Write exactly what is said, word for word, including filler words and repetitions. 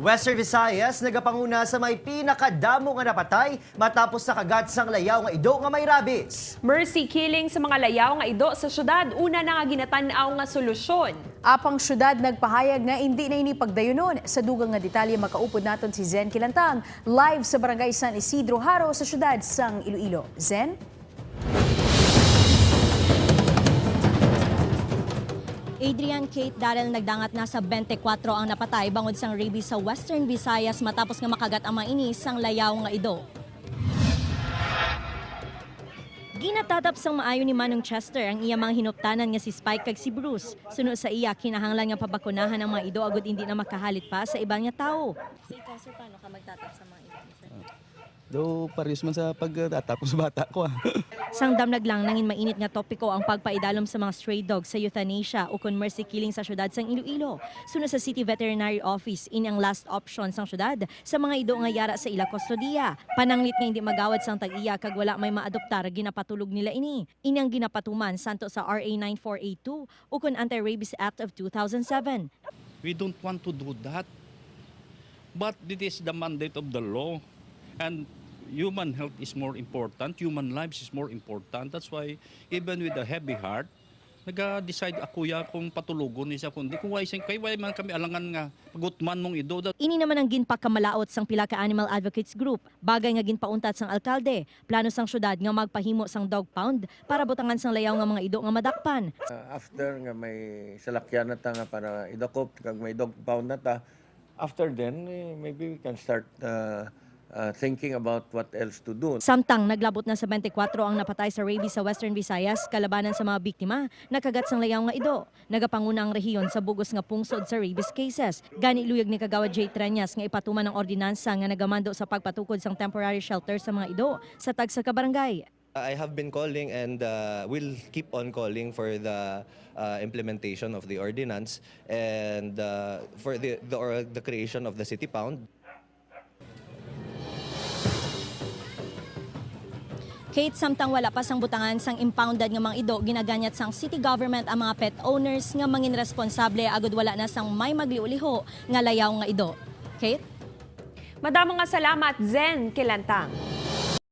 Western Visayas nagapanguna sa may pinakadamo nga napatay matapos nakagat sang layaw nga ido nga may rabies. Mercy killing sa mga layaw nga ido sa syudad, una na nga ginatan-aw nga solusyon. Apang syudad nagpahayag nga indi na ini pagdayunon. Sa dugang nga detalye, makaupod naton si Zen Kilantang, live sa Barangay San Isidro Jaro sa syudad sang Iloilo. Zen? Adrian, Kate, Daryl, nagdangat na sa twenty-four ang napatay bangod sang rabies sa Western Visayas matapos nga makagat ang mga ini sang layaw nga ido. Ginatatap sang maayo ni Manong Chester ang iya mga hinuptanan nga si Spike kag si Bruce. Suno sa iya, kinahanglan nga pabakunahan ang mga ido agud indi na makahalit pa sa iban nga tawo. So ikaw, sir, paano ka magtatap sa mga ido, sir? Do pares man sa pagtatapos bata ko ah. Sang damlag lang, nangin mainit nga topiko ang pagpaidalom sa mga stray dogs sa euthanasia ukon mercy killing sa syudad sang Iloilo. Suno sa City Veterinary Office, ini ang last option sang syudad sa mga ido nga yara sa ila kustodiya. Pananglit nga indi magawad sang tag-iya kag wala may maadoptar, ginapatulog nila ini. Ini ang ginapatuman santo sa R A nine four eight two ukon Anti-Rabies Act of two thousand seven. We don't want to do that. But it is the mandate of the law. And human health is more important, human lives is more important. That's why, even with a heavy heart, naga-decide ako ya kung patulogon ni siya, kundi kung why, kay why man kami alangan nga pagutman mong ido. Ini naman ang ginpakamalaot sang pila ka animal advocates group, bagay nga ginpauntat sang alkalde. Plano sang syudad nga magpahimo sang dog pound para butangan sang layaw nga mga ido nga madakpan. Uh, after nga may salakyan na ta nga para idakop kag may dog pound na ta, after then, eh, maybe we can start uh, uh, thinking about what else to do. Samtang naglabot na sa twenty-four ang napatay sa rabies sa Western Visayas kalabanan sa mga biktima nakagat sang layaw nga ido. Nagapanguna ang rehiyon sa bugos nga pungsod sa rabies cases. Gani, luyag ni Kagawad Jay Treñas nga ipatuman ang ordinansa nga nagamando sa pagpatukod sang temporary shelter sa mga ido sa tagsa ka barangay. I have been calling and uh, will keep on calling for the uh, implementation of the ordinance and uh, for the, the, or the creation of the city pound. Kate, samtang wala pa sang butangan sang impounded nga mga ido, ginaganyat sang city government ang mga pet owners nga mangin responsable agud wala na sang may magliho-liho nga layaw nga ido. Kate? Madamo nga salamat, Zen Kilantang.